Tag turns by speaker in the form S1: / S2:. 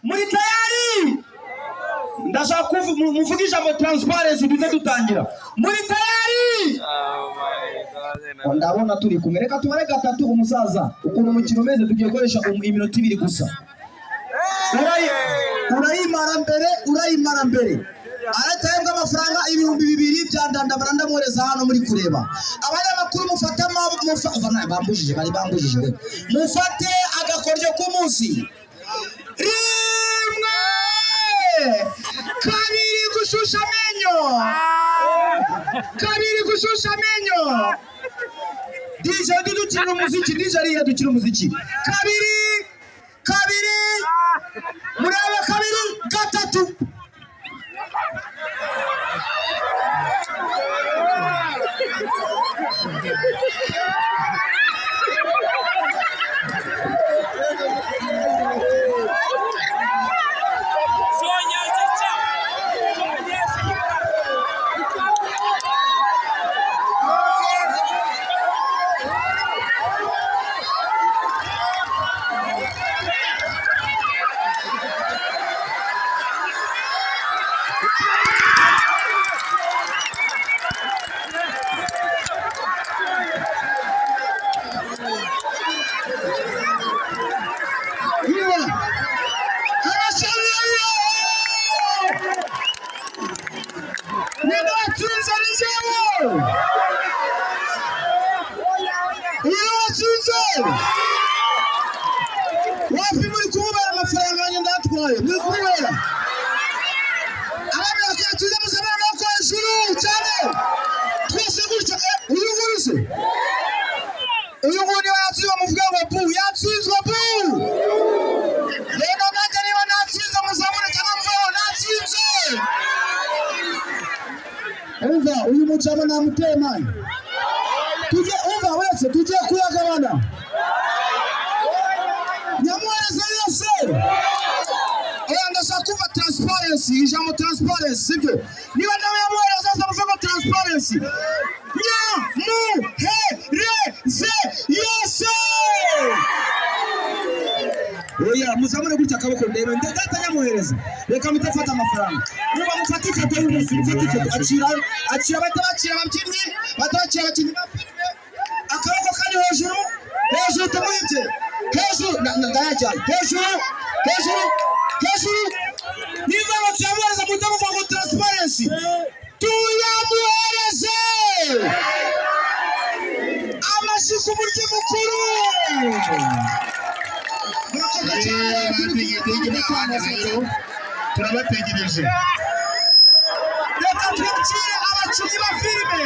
S1: Muri tayari? Ndashaka muvuge ijambo "transparency", duhite dutangira. Muri tayari?
S2: Oh my God.
S1: Ndabona turi kumwe. Reka tubare gatatu. Umusaza, ukuntu umukino umeze, tugiye gukoresha iminota 2 gusa. Urayimara mbere, urayimara mbere arahita amafaranga 2000 bya Ndandabara. Ndamuhereza hano muri kureba. Abanyamakuru, mufate bambujije, bari bambujije we. Mufate agakoryo k'umunsi. Rimwe, kabiri, gushusha amenyo kabiri, gushusha amenyo. DJ, dukina umuziki. DJ ariya, dukina umuziki. Kabiri, kabiri, murebe, kabiri, gatatu. Iwa abashabiye niba watsinze ni jewe. Iyo watsinze wapi? Muri kumubera amafaranga yanjye ndatwaye, muri kumubera. Abemera ko yatsinze, muzamure amaboko hejuru cyane, twese gutya. Uyu nguyu se, uyu nguyu niba yatsinzwe, bamuvuge ngo bu yatsinzwe bu. Rero nanjye niba natsinze, muzamure cyangwa muvuge ngo natsinze. Umva, uyu mujama namuteye mani. Tujye, umva wese, tugiye kuyagabana, nyamuhereza yose. Oya, ndashaka kumva "transparency", ijambo "transparency", sibyo? Niba nawe yamuhereza yose, muvuge ngo "transparency". Nyamuhereze yose. Oya, muzamure gutya akaboko ndebe. Ndahita nyamuhereza. Reka mpite mfata amafaranga. Niba mufate ifoto y'umunsi, mufate ifoto. Akira, akira. Bahita bakira ababyinnyi, bahita bakira abakinnyi ba filime. Akaboko kari hejuru, hejuru, tumuhibye hejuru. Ndayajyana hejuru, hejuru, hejuru. Niba ngo tuyamuhereza, muhita muvuga ngo "transparency". Tuyamuhereze. Amashyi ku buryo mukuru. Murakoze cyane, turi kumwe kandi.
S3: Rero turabategereje.
S1: Reka twakire abakinnyi ba filime.